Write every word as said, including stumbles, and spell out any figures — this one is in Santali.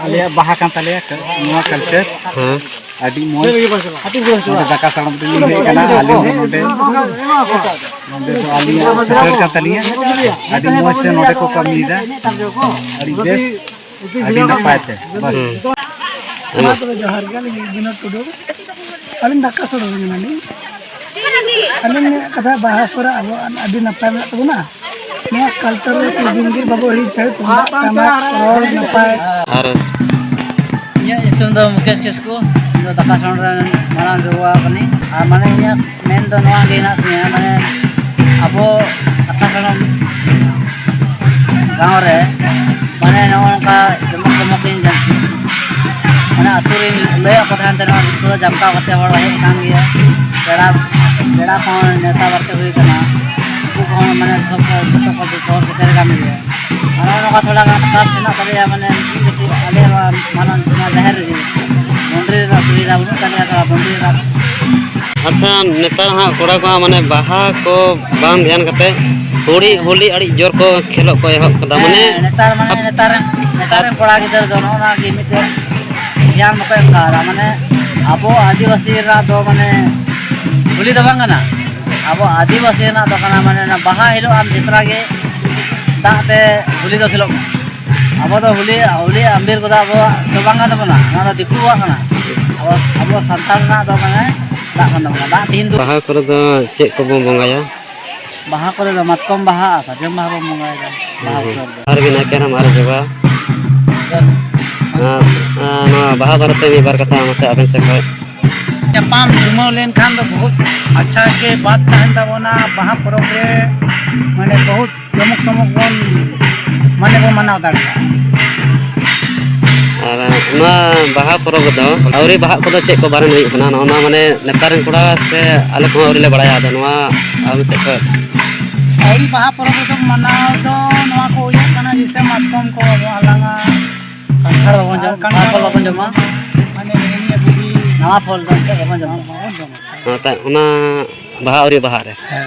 ᱟᱞᱮᱭᱟᱜ ᱵᱟᱦᱟ ᱠᱟᱱ ᱛᱟᱞᱮᱭᱟ, ᱱᱚᱣᱟ culture᱾ ᱦᱮᱸ᱾ ᱟᱹᱰᱤ ᱢᱚᱡᱽ᱾ ᱱᱚᱰᱮ ᱫᱟᱠᱟ ᱥᱟᱲᱚᱢ ᱛᱮᱞᱤᱧ ᱦᱮᱡ ᱟᱠᱟᱱᱟ᱾ ᱟᱹᱞᱤᱧ ᱦᱚᱸ ᱱᱚᱰᱮ, ᱱᱚᱰᱮ ᱫᱚ ᱟᱹᱞᱤᱧᱟᱜ ᱥᱮᱴᱮᱨ ᱠᱟᱱ ᱛᱟᱹᱞᱤᱧᱟ᱾ ᱟᱹᱰᱤ ᱢᱚᱡᱽ ᱛᱮ ᱱᱚᱰᱮ ᱠᱚ ᱠᱟᱹᱢᱤᱭᱮᱫᱟ᱾ ᱟᱹᱰᱤ ᱵᱮᱥ, ᱟᱹᱰᱤ ᱱᱟᱯᱟᱭ ᱛᱮ᱾ ᱵᱟᱥ᱾ ᱦᱩᱸ᱾ ᱢᱟ ᱛᱚᱵᱮ ᱡᱚᱦᱟᱨ ᱜᱮ, ᱟᱹᱞᱤᱧ ᱵᱤᱱᱳᱫ ᱴᱩᱰᱩ᱾ ᱟᱹᱞᱤᱧ ᱫᱟᱠᱟ ᱥᱚᱲᱚ ᱨᱮ ᱢᱮᱱᱟᱞᱤᱧ᱾ ᱟᱹᱞᱤᱧ ᱢᱮᱱᱟᱜ ᱠᱟᱛᱷᱟ, ᱵᱟᱦᱟ ᱥᱚᱦᱨᱟᱭ ᱟᱵᱚᱣᱟᱜ ᱟᱹᱰᱤ ᱱᱟᱯᱟᱭ ᱢᱮᱱᱟᱜ ᱛᱟᱵᱚᱱᱟ᱾ ᱱᱚᱣᱟ culture ᱨᱮ ᱡᱤᱱᱫᱜᱤ ᱵᱟᱵᱚ ᱦᱤᱲᱤᱧ ᱪᱟᱹᱦᱤ, ᱛᱩᱢᱫᱟᱜ ᱴᱟᱢᱟᱠ ᱨᱚᱲ ᱱᱟᱯᱟᱭ᱾ ᱟᱨ ᱤᱧᱟᱹᱜ ᱧᱩᱛᱩᱢ ᱫᱚ ᱢᱩᱠᱮᱥ ᱠᱤᱥᱠᱩ᱾ ᱤᱧ ᱫᱚ ᱫᱟᱠᱟ ᱥᱚᱲᱚ ᱨᱮᱱ ᱢᱟᱨᱟᱝ ᱡᱚᱜᱚᱣᱟ ᱠᱟᱹᱱᱟᱹᱧ᱾ ᱟᱨ ᱢᱟᱱᱮ ᱤᱧᱟᱹᱜ ᱢᱮᱱ ᱫᱚ ᱱᱚᱣᱟ ᱜᱮ ᱦᱮᱱᱟᱜ ᱛᱤᱧᱟᱹ, ᱢᱟᱱᱮ ᱟᱵᱚ ᱫᱟᱠᱟ ᱥᱚᱲᱚ ᱜᱟᱶ ᱨᱮ ᱢᱟᱱᱮ ᱱᱚᱜᱼᱚ ᱱᱚᱝᱠᱟ ᱡᱚᱢᱚᱠ ᱡᱚᱢᱚᱠ ᱤᱧ ᱡᱟᱹᱱᱛᱤ᱾ ᱢᱟᱱᱮ ᱟᱹᱛᱩ ᱨᱤᱧ ᱞᱟᱹᱭᱟᱫ ᱠᱚ ᱛᱟᱦᱮᱱ ᱛᱮ ᱱᱚᱣᱟ ᱯᱩᱨᱟᱹ ᱡᱟᱢᱠᱟᱣ ᱠᱟᱛᱮ ᱦᱚᱲ ᱦᱮᱡ ᱟᱠᱟᱱ ᱜᱮᱭᱟ᱾ ᱯᱮᱲᱟ, ᱯᱮᱲᱟ ᱠᱚᱦᱚᱸ ᱱᱮᱣᱛᱟ ᱵᱟᱨᱛᱮ ᱦᱩᱭ ᱟᱠᱟᱱᱟ᱾ ᱩᱱᱠᱩ ᱠᱚᱦᱚᱸ ᱢᱟᱱᱮ ᱥᱚᱵ ᱡᱚᱛᱚ ᱠᱚ ᱥᱚᱦᱚᱨ ᱥᱮᱴᱮᱨ ᱟᱠᱟᱱ ᱜᱮᱭᱟ᱾ ᱟᱨ ᱱᱚᱜᱼᱚ ᱱᱚᱝᱠᱟ ᱛᱷᱚᱲᱟ ᱜᱟᱱ ᱠᱟᱥᱴ ᱦᱮᱱᱟᱜ ᱛᱟᱞᱮᱭᱟ, ᱢᱟᱱᱮ ᱢᱤᱫᱴᱤᱡ ᱟᱞᱮ ᱱᱚᱣᱟ ᱢᱟᱨᱟᱝ ᱱᱚᱣᱟ ᱡᱟᱦᱮᱨ ᱨᱮᱜᱮ ᱵᱚᱱᱰᱨᱤ ᱨᱮᱱᱟᱜ ᱥᱩᱵᱤᱫᱷᱟ ᱵᱟᱹᱱᱩᱜ ᱛᱟᱞᱮᱭᱟ, ᱛᱷᱚᱲᱟ ᱵᱚᱱᱰᱨᱤ ᱨᱮᱱᱟᱜ᱾ ᱟᱪᱪᱷᱟ, ᱱᱮᱛᱟᱨ ᱦᱟᱸᱜ ᱠᱚᱲᱟ ᱠᱚᱣᱟᱜ ᱢᱟᱱᱮ ᱵᱟᱦᱟ ᱠᱚ ᱵᱟᱝ ᱫᱷᱮᱭᱟᱱ ᱠᱟᱛᱮ ᱦᱩᱲᱤ ᱦᱮᱸ᱾ ᱦᱳᱞᱤ ᱟᱹᱰᱤ ᱡᱳᱨ ᱠᱚ ᱠᱷᱮᱞᱳᱜ ᱠᱚ ᱮᱦᱚᱵ ᱠᱟᱫᱟ᱾ ᱦᱮᱸ, ᱢᱟᱱᱮ ᱱᱮᱛᱟᱨ ᱢᱟᱱᱮ ᱟᱯ- ᱱᱮᱛᱟᱨ ᱨᱮᱱ, ᱱᱮᱛᱟᱨ ᱨᱮᱱ ᱠᱚᱲᱟ ᱜᱤᱫᱟᱹᱨ ᱫᱚ ᱱᱚᱜᱼᱚ ᱱᱚᱣᱟ ᱜᱮ ᱢᱤᱫᱴᱮᱱ ᱫᱷᱮᱭᱟᱱ ᱵᱟᱠᱚ ᱮᱢ ᱠᱟᱣᱫᱟ᱾ ᱢᱟᱱᱮ ᱟᱵᱚ ᱟᱹᱫᱤᱵᱟᱹᱥᱤ ᱨᱮᱱᱟᱜ ᱫᱚ ᱢᱟᱱᱮ ᱦᱳᱞᱤ ᱫᱚ ᱵᱟᱝ ᱠᱟᱱᱟ, ᱟᱵᱚ ᱟᱹᱫᱤᱵᱟᱹᱥᱤ ᱨᱮᱱᱟᱜ ᱫᱚ ᱠᱟᱱᱟ᱾ ᱢᱟᱱᱮ ᱚᱱᱟ ᱵᱟᱦᱟ ᱦᱤᱞᱳᱜ ᱟᱢ ᱡᱟᱛᱨᱟ ᱜᱮ ᱫᱟᱜ ᱛᱮ ᱦᱳᱞᱤ ᱫᱚ ᱠᱷᱮᱞᱳᱜ ᱢᱮ᱾ ᱟᱵᱚ ᱫᱚ ᱦᱳᱞᱤ, ᱦᱳᱞᱤ ᱟᱢᱵᱤᱨ ᱠᱚᱫᱚ ᱟᱵᱚᱣᱟᱜ ᱫᱚ ᱵᱟᱝ ᱠᱟᱱ ᱛᱟᱵᱚᱱᱟ, ᱱᱚᱣᱟ ᱫᱚ ᱫᱤᱠᱩᱣᱟᱜ ᱠᱟᱱᱟ᱾ ᱟᱵᱚ, ᱟᱵᱚ ᱥᱟᱱᱛᱟᱲ ᱨᱮᱱᱟᱜ ᱫᱚ ᱢᱟᱱᱮ ᱫᱟᱜ ᱠᱟᱱ ᱛᱟᱵᱚᱱᱟ, ᱫᱟᱜ ᱛᱤᱦᱤᱧ ᱫᱚ ᱵᱟᱦᱟ ᱠᱚᱨᱮ ᱫᱚ ᱪᱮᱫ ᱠᱚᱵᱚᱱ ᱵᱚᱸᱜᱟᱭᱟ? ᱵᱟᱦᱟ ᱠᱚᱨᱮ ᱫᱚ ᱢᱟᱛᱠᱚᱢ ᱵᱟᱦᱟ ᱟᱨ ᱥᱟᱨᱡᱚᱢ ᱵᱟᱦᱟ ᱵᱚᱱ ᱵᱚᱸᱜᱟᱭᱮᱫᱟ᱾ ᱵᱟᱦᱟ ᱦᱩᱸ᱾ ᱠᱚᱨᱮ ᱫᱚ᱾ ᱟᱨ ᱜᱮ ᱱᱟᱭᱠᱮ ᱦᱟᱲᱟᱢ ᱟᱨ ᱡᱚᱜᱟ᱾ ᱟᱨ, ᱟᱨ ᱱᱚᱣᱟ ᱵᱟᱦᱟ ᱵᱟᱨᱮᱛᱮ ᱢᱤᱫ ᱵᱟᱨ ᱠᱟᱛᱷᱟ ᱢᱟᱥᱮ ᱟᱵᱮᱱ ᱥᱮᱫ ᱠᱷᱚᱱ᱾ ᱧᱟᱯᱟᱢ ᱡᱩᱢᱟᱹᱣ ᱞᱮᱱᱠᱷᱟᱱ ᱫᱚ ᱵᱚᱦᱩᱛ ᱟᱪᱪᱷᱟ ᱜᱮ ᱵᱟᱛ ᱛᱟᱦᱮᱱ ᱛᱟᱵᱚᱱᱟ᱾ ᱵᱟᱦᱟ ᱯᱚᱨᱚᱵᱽ ᱨᱮ ᱢᱟᱱᱮ ᱵᱚᱦᱩᱛ ᱡᱚᱢᱚᱠ ᱥᱚᱢᱚᱠ ᱵᱚᱱ, ᱢᱟᱱᱮ ᱵᱚᱱ ᱢᱟᱱᱟᱣ ᱫᱟᱲᱮᱭᱟᱜᱼᱟ᱾ ᱟᱨ ᱱᱚᱣᱟ ᱵᱟᱦᱟ ᱯᱚᱨᱚᱵᱽ ᱨᱮᱫᱚ ᱟᱹᱣᱨᱤ ᱵᱟᱦᱟ ᱠᱚᱫᱚ ᱪᱮᱫ ᱠᱚ ᱵᱟᱨᱚᱱ ᱦᱩᱭᱩᱜ ᱠᱟᱱᱟ? ᱱᱚᱜᱼᱚ ᱱᱚᱣᱟ ᱢᱟᱱᱮ ᱱᱮᱛᱟᱨ ᱨᱮᱱ ᱠᱚᱲᱟ ᱥᱮ ᱟᱞᱮ ᱠᱚᱦᱚᱸ ᱟᱹᱣᱨᱤ ᱞᱮ ᱵᱟᱲᱟᱭᱟ᱾ ᱟᱫᱚ ᱱᱚᱣᱟ ᱟᱢ ᱥᱮᱫ ᱠᱷᱚᱱ᱾ ᱟᱹᱣᱨᱤ ᱵᱟᱦᱟ ᱯᱚᱨᱚᱵᱽ ᱨᱮᱫᱚ ᱢᱟᱱᱟᱣ ᱫᱚ ᱱᱚᱣᱟ ᱠᱚ ᱦᱩᱭᱩᱜ ᱠᱟᱱᱟ, ᱡᱮᱭᱥᱮ ᱢᱟᱛᱠᱚᱢ ᱠᱚ ᱵᱟᱵᱚᱱ ᱦᱟᱞᱟᱝᱟ, ᱠᱟᱱᱴᱷᱟᱲ ᱵᱟᱵᱚᱱ ᱡᱚᱢ, ᱠᱟᱱᱴᱷᱟᱲ ᱱᱟᱣᱟ ᱯᱷᱚᱞ ᱵᱟᱵᱚᱱ ᱡᱚᱢᱟ᱾ ᱢᱟᱱᱮ ᱱᱤᱭᱟᱹ ᱠᱚᱜᱮ ᱱᱟᱣᱟ ᱯᱷᱚᱞ ᱫᱚ ᱮᱱᱛᱮᱫ ᱵᱟᱵᱚᱱ ᱡᱚᱢᱟ᱾ ᱵᱟᱵᱚᱱ ᱡᱚᱢᱟ᱾ ᱚᱱᱟ ᱵᱟᱦᱟ ᱟᱹᱣᱨᱤ ᱵᱟᱦᱟ ᱨᱮ᱾ ᱦᱮᱸ᱾